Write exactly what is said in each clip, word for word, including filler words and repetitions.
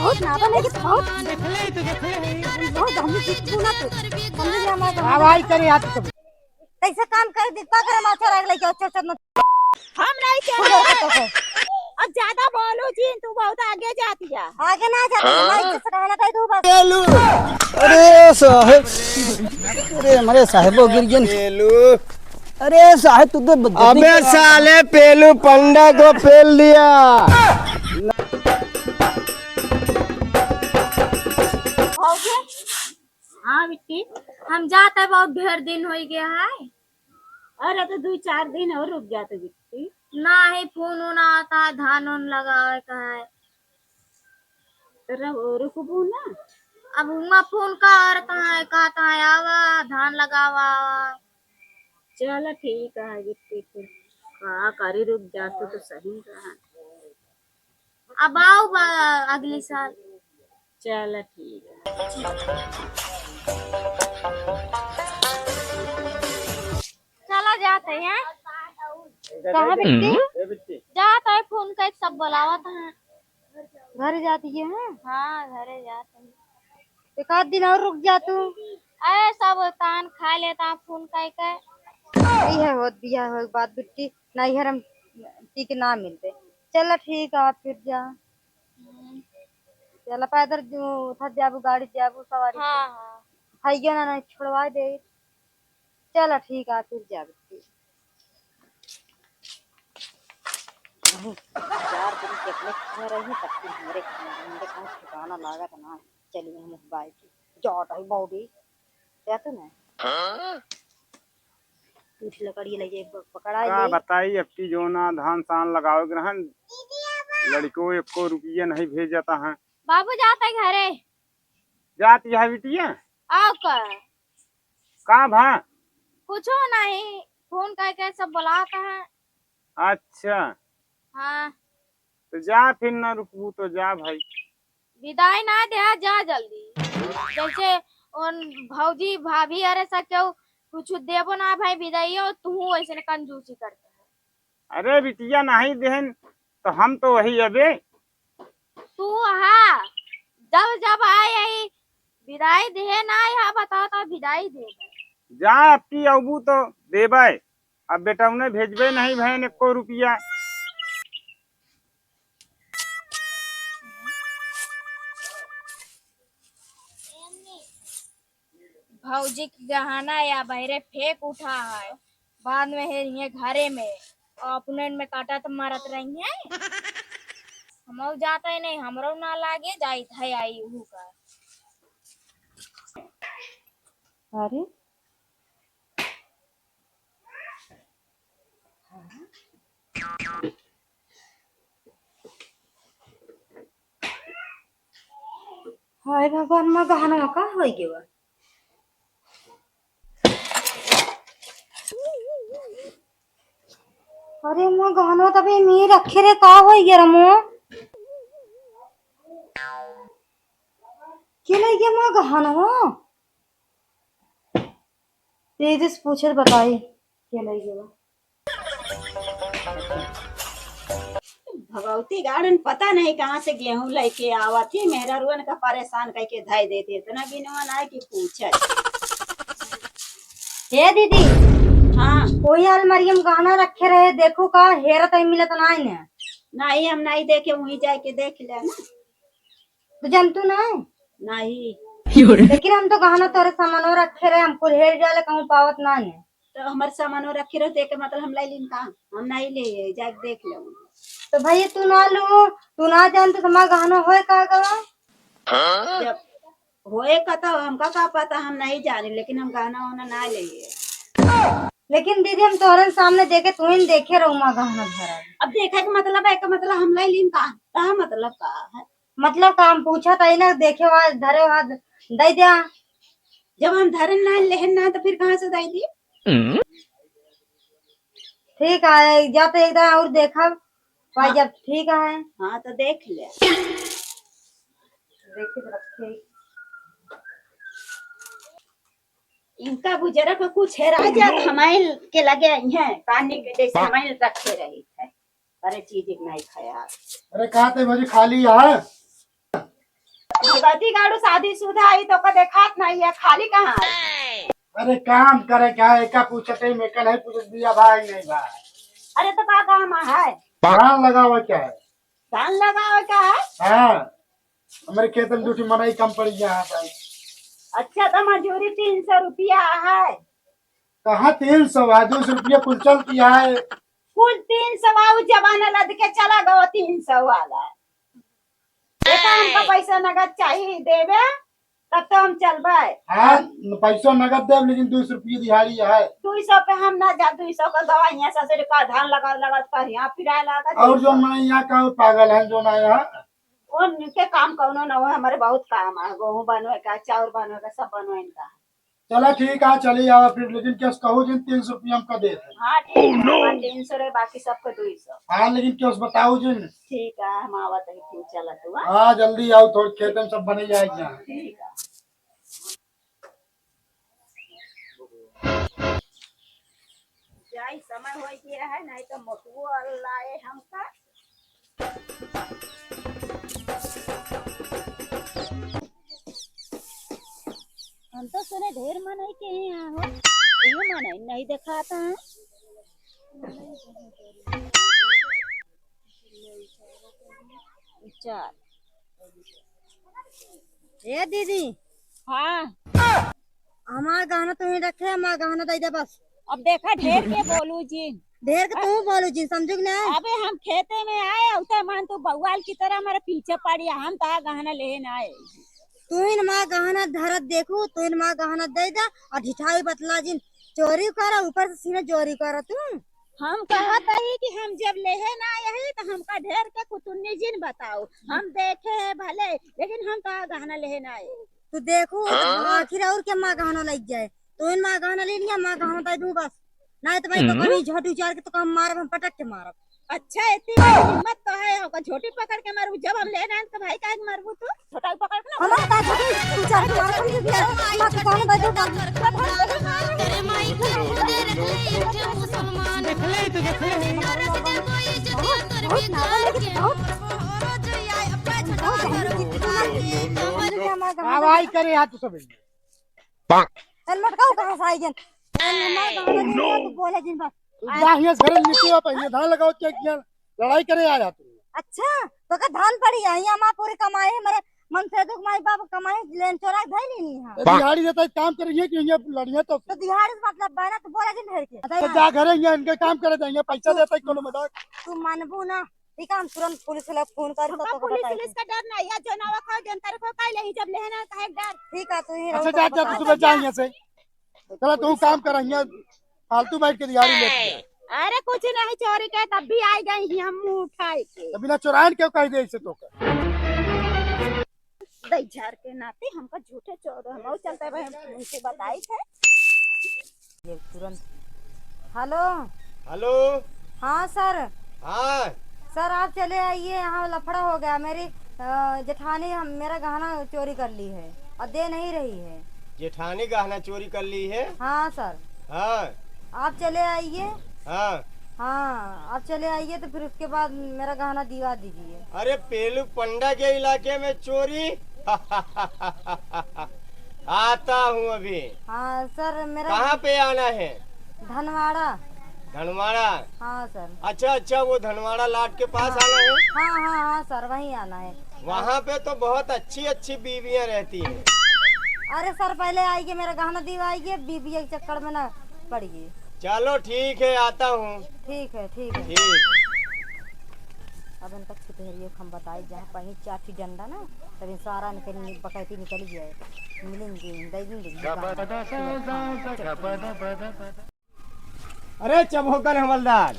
बहुत नाटक है कि बहुत, बहुत हम भी जीत ना तो। समझ गया हमारा। अब आई करे हाथ कभी। कैसे काम कर दी, का करे माचा रख ले, अच्छा, अच्छा, अच्छा। हम नहीं चले। अब ज्यादा बोलो जी, तू बहुत आगे जाती है। आगे ना जाती है, हमारी इज्जत से कहना चाहिए तू बस। अरे साहेब, अरे हमारे साहेबो गिर गए। पेलू। अरे साहेब, तू तो बदतमीजी अबे कर रहा है। साले, पेलू पंडा को पेल दिया। भौजी, हाँ बिट्टी, हम जात है, बहुत ढेर दिन हो गया है। अरे तो दो चार दिन और रुक जाते बिट्टी। ना है, फोन वोन आता है, धान वोन लगावे का है। तो रह-, रुकबू ना। अब हुआ फोन करत है, कहत है आवा, धान लगावा आवा। चल ठीक है बिट्टी, फिर का करी, रुक जातू तो सही रहा। अब आओ बा-, अगले साल। चल ठीक है। चला जाते हैं। कहाँ बिट्टी? हम्म। जात है, फोन कर सब बुलावत हैं। घर जाती है? हाँ, घरे जात है। एक आध दिन और रुक जा तू। अरे सब तान खा लेता फोन कर के। यही है होत बिया हो बात बिट्टी, नैहर हम टिक ना मिलते। चल ठीक है, फिर जा। हम्म। चल पैदल जो उठा जाबू, गाड़ी जाबू, सवारी से। हाँ, हाँ। हइयो ना, नहीं छोड़वा दे। चल ठीक है, फिर जा बिट्टी। चार दिन के अपने खाए रही, तब फिर हमरे खाए रही, हमरे कहाँ ठिकाना लागत ना। चलिए हम बाइक जात है बौड़ी। क्या तू ना? हाँ? पीठ लकड़ी लगे प-, पकड़ा का ले। बताई, अब की जो ना धान सान लगावे के रहन, लड़को एको रुपया नहीं भेजता है। बाबू जात है घरे। जात है बिटिया? आओ का? का भा? कुछो नहीं, फोन करके सब बुलाता है। अच्छा। हाँ। तो जा फिर, ना रुकबू तो जा भाई। विदाई ना दे, जा जल्दी। जैसे उन भौजी भाभी अरे सा केहू कुछ देबो ना भाई विदाइयो, तू वैसे कंजूसी करते है। अरे बिटिया नहीं देहन तो हम तो वही अबे। तू हा जब जब आए यही विदाई दे ना, यहाँ बताओ तो विदाई दे। जा अब की अबू तो देबे। अब बेटौने भेजबे नहीं भैन एको रुपया। भौजी के गहना या बहरे फेंक उठा है, बाद में हेरिये घरे में और अपने में काटत मारत रही है। हमहू जात है नहीं, हमरो ना लागे, जाइत है आई उहू का। अरे हाय भगवान, माँ गहनवा का होई गवा? अरे माँ गहनवा तबे में रखे रहे, का होई गया रे माँ? के ले गया माँ गहनवा? तेजस पूछे बताई के ले गया। भगवती गाड़न पता नहीं कहाँ से गेहूं लेके आवत ही, मेहरारुअन का परेशान करके धई देते, इतना गिनवन आए कि पूछे। हे दीदी, हाँ। वही अलमारी में गहना रखे रहे, देखो का हेरत है, मिलत नहीं ने। नहीं, हम नहीं देखे, वहीं जाके देख ले ना। तो जानतू ना? नहीं। लेकिन हम तो गहना तोरे सामानो रखे रहे, हमको हेर जाले कहूँ पावत ना ने। तो हमारे सामानो रखे रहे, तो एके मतलब हम लाई लीन का? हम नहीं ले, जाके देख ले। तो भैया तू ना लू, तू ना जानते तो हमारा गहना होए का गवा? जब होए का तो हमका का पता, हम नहीं जाने, लेकिन हम गहना वहना ना ले। लेकिन दीदी हम तोहरन सामने देखे, तू ही देखे रहू माँ गहना धरल। अब देखे के मतलब है, का मतलब हम लाई लीन का? का मतलब का है? मतलब का हम पूछत हई ना, देखे हुआ, धरे हुआ, दे द्या। जब हम धरन ना, लेहन ना, तो फिर कहाँ से दे दी? ठीक है, जा तो एक दाईं और देखब, भाई, हाँ। जब ठीक है। हाँ, तो देख ले। देखी तो रखे। इनका बुजरा पे कुछ हेरा जात, हमाइल के लगे आई हैं, पानी के जैसे हमाइल रखे रही है। अरे चीज एक नहीं खाया। अरे कहाँ ते भौजी खाली है? भगवती गाड़ू शादीशुदा है, तो का देखात नहीं है, खाली कहाँ है? अरे काम करे का है, एका पूछत है, मैं का नहीं पूछत, बिया भाई नहीं भाई। अरे तो का काम है? धान लगावे का है। धान लगावे का है? हाँ, हमरे खेत में दू ठे मनई कम पड़ गया है भाई। अच्छा, तो मजूरी तीन सौ रुपया है। कहाँ तीन सौ है, दो सौ रुपया कुल चलती है। कुल तीन सौ, उ जमाना लद के चला गवा तीन सौ वाला। बेटा, हमका पैसा नगद चाहिए देवे, तब तो हम चलबे। हाँ, पैसा नगद देब, लेकिन दो सौ रुपया दिहाड़ी है। दो सौ पे हम ना जा, दो सौ का गवा हियाँ ससुर का धान लगा लगा कर यहाँ फिराए लगा। और जो मैं यहाँ का पागल है, जो ना यहाँ। उनके काम कौनो ना हो, हमारे बहुत काम है, गेहूं बनवे का, चाउर बनवे का, सब बनवे का। चला ठीक है, चली आवा फिर, लेकिन केस कहू जिन तीन सौ रुपया हमका दे दे। हाँ, ठीक है, हमार तीन सौ रहे, बाकी सबके दो सौ। हाँ, लेकिन केस बताऊ जिन। ठीक है, हम आवत है फिर, चला तू, हाँ? हाँ, जल्दी आओ, थोड़ी खेत में सब बने जाए यहाँ। ठीक है। जाई, समय होई गया है, नहीं तो मोटुओ लाए हमका। हम तो सुने ढेर मनई के यहाँ हो, ये मनई नहीं देखाता है। चार। ए दीदी। हाँ। हमार गहना तुम्ही रखे, हमार गहना दे दे बस। अब देखा, ढेर के बोलू जिन। ढेर के तू बोलू जिन, समझू कि नहीं? अबे हम खेते में आए, उते मान तू बउआल की तरह हमारे पीछे पड़ी, हम तो गहना लेहे ना आए। तू ही हमार गहना धरत देखू, तू ही हमार गहना दे दे और ढिठाई बतला जिन, चोरी करा, ऊपर से सीना चोरी करा तू। हम कहत हई कि हम जब लेहे ना आए हई, तो हमका ढेर के कुतुन्नी जिन बताओ। हम देखे हैं भले, लेकिन हम तो गहना लेहे ना आए। तू देखू, तो आखिर और के माँ गहना लग जाए। तू इन माँ गहना ले लिया, माँ गहना दे दूँ बस। नहीं तो भाई, तो हम्म। कभी झोटी उचार के तो हम मारब, हम पटक के मारब। अच्छा, इतनी बड़ी हिम्मत तो है, ओकर झोटी पकड़ के मारबू। जब हम लेहे ना आए, तो भाई काहे के मारबू तू? झोटा पकड़ के ना। हमारा का झोटी उचार के मारब, हम तो बिया, माँ के गहना दे दूँ बस। तेरे माई के खुदे रख ले, एक ठे मुसलमान। देख ले, तू देख ले। बहुत, बहुत नाटक है, बहुत। आवाज करे यार तू सब। चल मटकाऊ कहाँ से आई गन? चल हमार गाँव में नहीं है, तू बोले जिन बस। तू जा हियाँ से घरे नीचे आ, पहिले धान लगाओ, क्या किया? लड़ाई करे आया तू। अच्छा, तो का धान पड़ी है, यहाँ हमार पूरी कमाई है, मेरे मन से दुख माई बाप कमाई लेन चोरा के धई लेनी है। तो दिहाड़ी देता है, काम करिए कि यहाँ लड़िया तो। तो दिहाड़ी से मतलब बना, तू बोले जिन घर के। तो जा घरे, यहाँ इनके काम करे जाएंगे, पैसा देता है कोनो मजाक। तू मानबू ना, ठीक है, हम तुरंत पुलिस वाला फोन कर, हमका तो पुलिस बताई पुलिस का डर नहीं है, जो नवा खाओ, जनता रखो, काहे लेही जब लेहे ना, काहे डर? ठीक है, तू ही अच्छा, रहो, जा, तो जा, तू बताई। सुबह जा यहाँ से। चला, तू काम कर, यहाँ फालतू बैठ के दिहाड़ी लेती है। अरे, कुछ नहीं, चोरी के तब भी आई गई ही हम मुँह उठाई के। तो बिना चोराइन के कह दे इसे तो कर। दई झार के नाती हमका झूठे चोर, हम चलते भाई, हम उनसे बताई थे। ये तुरंत। हेलो। हेलो। हाँ सर। हाँ। सर, आप चले आइए, यहाँ लफड़ा हो गया। मेरी, अ, जेठानी हम, मेरा गहना चोरी कर ली है और दे नहीं रही है। जेठानी गहना चोरी कर ली है? हाँ सर। हाँ। आप चले आइए। हाँ। हाँ, आप चले आइए तो फिर उसके बाद मेरा गहना दिवा दीजिए। अरे, पेलू पंडा के इलाके में चोरी? आता हूँ अभी। हाँ सर, मेरा कहाँ पे आना है? धनवाड़ा। धनवाड़ा? हाँ सर। अच्छा, अच्छा, वो धनवाड़ा लाट के पास हाँ। आना है? हाँ, हाँ, हाँ सर, वहीं आना है। वहाँ पे तो बहुत अच्छी अच्छी बीवियाँ रहती हैं। अरे सर, पहले आइए, मेरा गहना दिवाइए, बीविया के चक्कर में ना पड़िए। चलो ठीक है, आता हूँ। ठीक है, ठीक है। ठीक। अब इनका छिपहरियो हम बताई, जहाँ कहीं चाठी डंडा ना, तब इन सारा इनके नि-, बकैती निकल जाए। मिलेंगे, दे देंगे। अरे चभोकन हवलदार।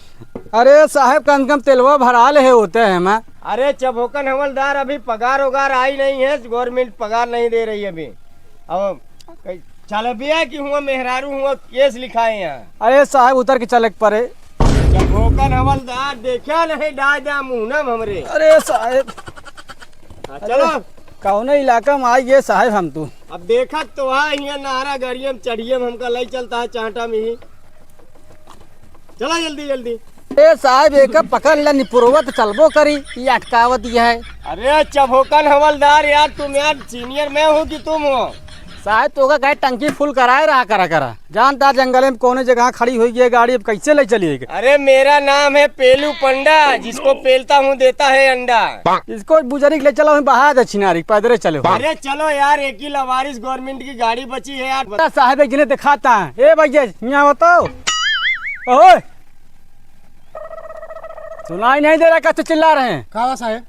अरे साहेब, कम से कम तेलवा भरा ले है होते हैं मैं। अरे चभोकन हवलदार, अभी पगार उगार आई नहीं है, गवर्नमेंट पगार नहीं दे रही अभी। अब चलबिया कि हुआ मेहरारू हुआ केस लिखाए यहाँ। अरे साहेब, उतर के चले के परे। चभोकन हवलदार, देखा नहीं डाय दा मुहनम हमरे। अरे साहेब। हाँ, चलो। कौने इलाका में आई ये साहेब हम तू? अब देखत तो है, हियाँ नारा गाड़िया में चढ़िए में हमका लई चलता है चांटा में ही। चला जल्दी, जल्दी। ए साहब, एका पकड़ ले, निपुरवा त चलबो करी, ई अटकावत ही है। अरे चभोकन हवलदार यार, तुम यार senior मैं हूँ कि तुम हो? साहब, तोका कहे टंकी full कराए रहा करा करा। जानता जंगल में कौने जगह खड़ी हुई है गाड़ी, अब कैसे ले चलिए? अरे मेरा नाम है पेलू पंडा, जिसको पेलता हूँ देता है अंडा। इसको बुजरी के ले चलो, हम बहा दे छिनारी, पैदरे चले हो। अरे चलो यार, एक ही लवारिस government की गाड़ी बची है यार। बता साहब, एक जने दिखाता है। ए भैया, यहाँ बताओ। ओए, सुनाई नहीं दे रहा, कैसे चिल्ला रहे हैं? का हुआ साहेब?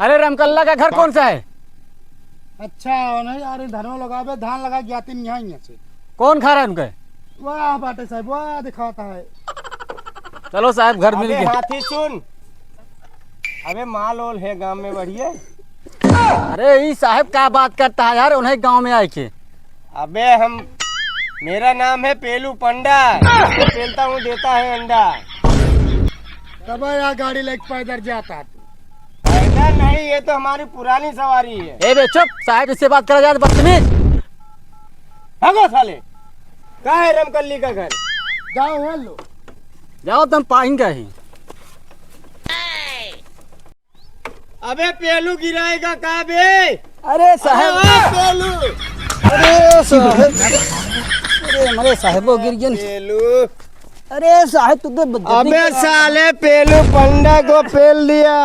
अरे रमकल्ला का घर कौन सा है? अच्छा, नहीं यार, धनवा लगावे, धान लगा गया तीन यहाँ, यहाँ से। कौन खा रहा है उनके? वाह बाटे साहेब, वाह दिखाता है। चलो साहेब, घर मिल अबे गया। हाथी सुन, अबे माल ओल है गांव में बढ़िया? अरे ई साहेब का बात करता है यार, उन्हें गांव में आए के। अबे हम, मेरा नाम है पेलू पंडा, जिसको पेलता हूँ देता है अंडा। तब यार गाड़ी लेके पैदल जाता तू। पैदल नहीं, ये तो हमारी पुरानी सवारी है। ए बे चुप, साहेब इससे बात करा जाए तो बदतमीज। भागो साले, कहाँ है रमकल्ली का घर? जाओ हेलो। जाओ तुम पाइन का ही। अबे पेलू गिराएगा का बे? अरे साहेब। अरे पेलू। अरे साहेब। अरे हमारे साहेबो गिर गए। पेलू। अरे साहेब, तू तो बदतमीज अबे कर रहा है। साले पेलू पंडा को पेल दिया।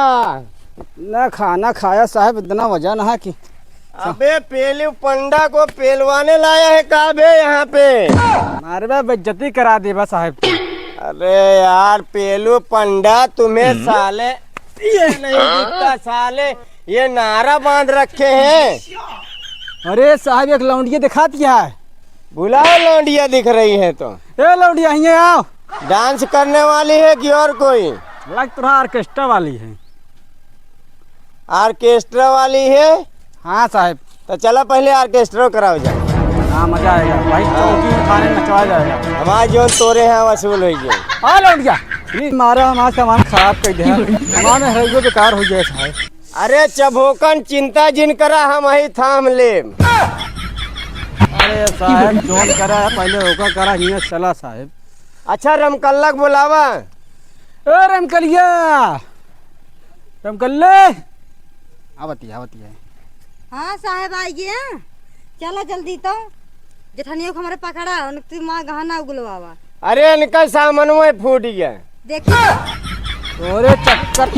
ना खाना खाया साहेब, इतना वजन है कि अबे पेलू पंडा को पेलवाने लाया है का बे यहाँ पे? मारबा बेइज्जती करा देबा साहेब। अरे यार पेलू पंडा तुम्हें साले ये नहीं दिखता साले, ये नारा बांध रखे हैं। अरे साहेब एक लौंडिया दिखात क्या है? बुलाओ लौंडिया दिख रही है तो। ए लौंडिया हियाँ आओ। Dance करने वाली है कि और कोई? लग तो रहा orchestra वाली है। Orchestra वाली है? हाँ साहेब। तो चला पहले orchestra कराओ जा। हाँ मजा आएगा भाई, चौकी उठाने नचवाया जाएगा। हमार जोन तोरे हैं वसूल होइ गए। हाँ लौंडिया। मारा हमारा सामान खराब कर दिया। हमारा मेहरारू बेकार हो गया साहेब। अरे चभोकन चिंता जिन करा, हमहीं थाम लेब। अरे साहेब जोन करा है पहले ओका करा, हियाँ चला साहेब। अच्छा रमकल्ला के बोलावा। ए रमकलिया, रमकल्ले। आवती, आवती है। हाँ साहेब, आइ गया। चला जल्दी तो। जेठनियो को हमरे पकड़ा, उनके माँ गहना उगलवावा। अरे इनका सामनवा फूट गया। देखी तो। तोरे चक्कर।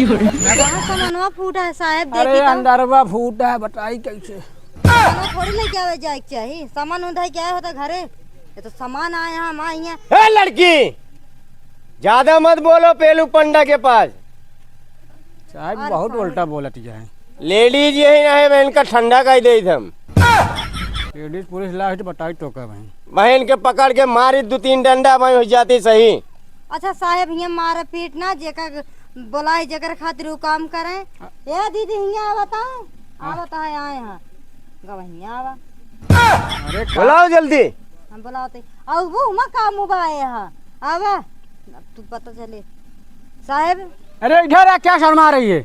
कहाँ सामनवा फूटा है साहेब, अरे देखी तो। अंदरवा फूटा है, बताई कैसे? सामान थोड़ी लेके आवे जाए के चाही। सामान उधाई के आए होता घरे। ये तो सामान आए हैं, हम आए हैं। ए लड़की, ज्यादा मत बोलो पेलू पंडा के पास। साहेब और बहुत कौन? उल्टा बोलत है। Ladies यही ना है बहन का ठंडा का ही दे हम। Ladies पुलिस ला है तो बताई तो का बहन। बहन के पकड़ के मारी दो तीन डंडा बहन हो जाती सही। अच्छा साहेब, हियाँ मार पीट ना, जेकर बोलाई जेकर खातिर उ काम करे। हाँ। ए दीदी, हियाँ आवा तो। हाँ। आवा तो है, आए हैं। गवहिया आवा। अरे का- बुलाओ जल्दी। हम बुलावते। अब वो हुमा काम उबा आए हैं। आवा। अब तू पता चले। साहेब। अरे इधर आ, क्या शर्मा रही है?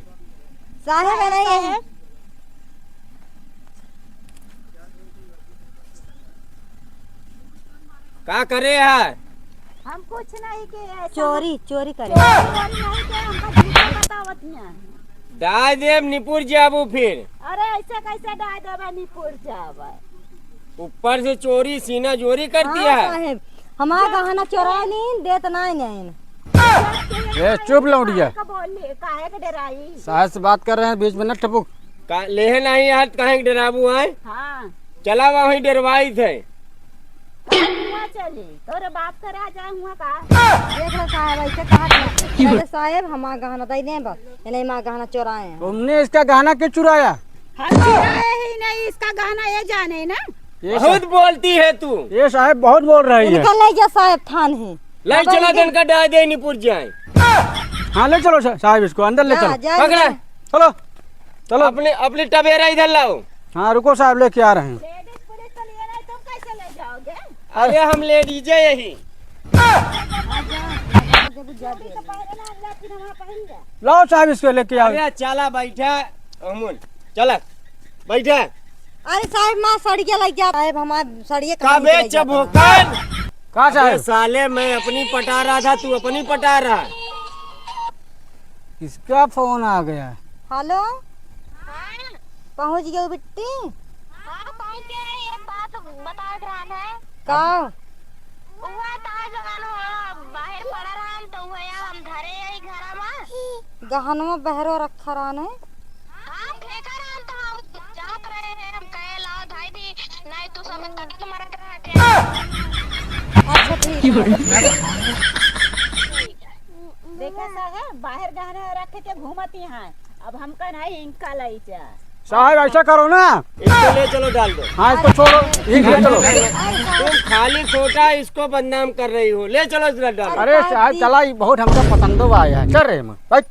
साहेब है नहीं है। का करे है? हम कुछ नहीं के, ऐसा चोरी, चोरी करे। चोरी वोरी नहीं के, हमका झूठा बतावत हियाँ। डाय देब निपुर जाबू फिर। अरे ऐसे कैसे डाय देबे निपुर जाबे? ऊपर से चोरी, सीना जोरी करती हाँ है। साहेब, हमार गहना चोराए नीन, देत नाई नीन। ए, चुप लौंडिया। का बोली, काहे के डराई? साहेब से बात कर रहे हैं, बीच में न टपुक। का, लेहे नहीं यार, काहे के डराबू आए? हाँ। चला वहीं डरवाई थे। हुआ चली, तोरे बाप के राजा हुआ का? देख लो साहेब, ऐसे कहा था। अरे साहेब, हमार गहना दे दें बस, ये नहीं हमार गहना चुराए हैं। तुमने इसका गहना क्यों चुराया? हम चुराए ही नहीं, इसका गहना ये जाने ना। ये बहुत सा- बोलती है तू। ये साहेब बहुत बोल रही है। इनका ले जा साहेब थान है। ले अब चला इनके दन का डाय दे निपुर जाए। हाँ, ले चलो सा-, साहेब इसको अंदर ले जा, चलो। जा, पकड़ा। जा। चलो, चलो। अपने, अपनी टबेरा इधर लाओ। हाँ, रुको साहब, लेके आ रहे हैं। लेडीज पुलिस तो लिए नहीं, तुम कैसे ले जाओगे? अरे, हम लेडीजे यही। चूड़ी तो पहले ना, अगला दिन हम पहन ले। लाओ साहब, इसको लेके आओ। अरे, चला बैठा, अमूल, चला, बैठा। अरे साहब, माँ सड़िया लग गया। साहब, हमार सड़िया कहाँ कबे निकल गया? चबोकन? का अबे साहब? साले, मैं अपनी पटा रहा था, तू अपनी पटा रहा। किसका फोन आ गया? हेलो। हाँ। पहुँच गयो बिट्टी? हाँ, पहुँच गए। एक बात बतावत रहन है। का? उहाँ तार जवान हो, बाहर पड़ा रहन, तो उहाँ हम धरे आई घरा मा। गहनवा बहरो रखा रहन है? हाँ, फेंका रहन, तो हम जात रहे हैं, हम कहे, "लाओ धाई दी, नहीं तू सब तक मरत रहे थे।" अच्छा, ठीक है। देखा साहब, बाहर गहने रख के घूमत यहाँ, अब हमका नहीं, इनका लई जा। साहब, ऐसा करो ना। इसको ले चलो, डाल दो। हाँ, इसको छोड़ो, यहीं ले चलो। तुम खाली खोटा इसको बदनाम कर रही हो, ले चलो इधर, डाल दो। अरे साहब, चला, ये बहुत हमका पसंदो आया है। चल रहे हम, भाई।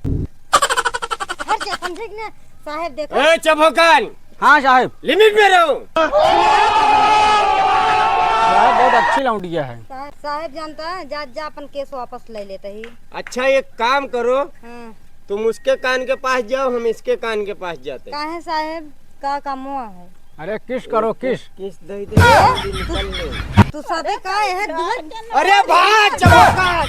हट जा, समझे कि ना? साहब, देखो। ए, चबोकान! हाँ साहब। लिमिट में रहो। साहब, बहुत अच्छी लौंडिया है। साहब, साहब जानता है, जा, जा अपन केस वापस ले लेते ही। अच्छा, एक काम करो, हाँ। तुम उसके कान के पास जाओ, हम इसके कान के पास जाते हैं। काहे साहब, का कामवा है? अरे किस करो, किस? किस दे दे, जल्दी निकल ले। तू सबे का है, दुआ अरे भाग, चबोकान!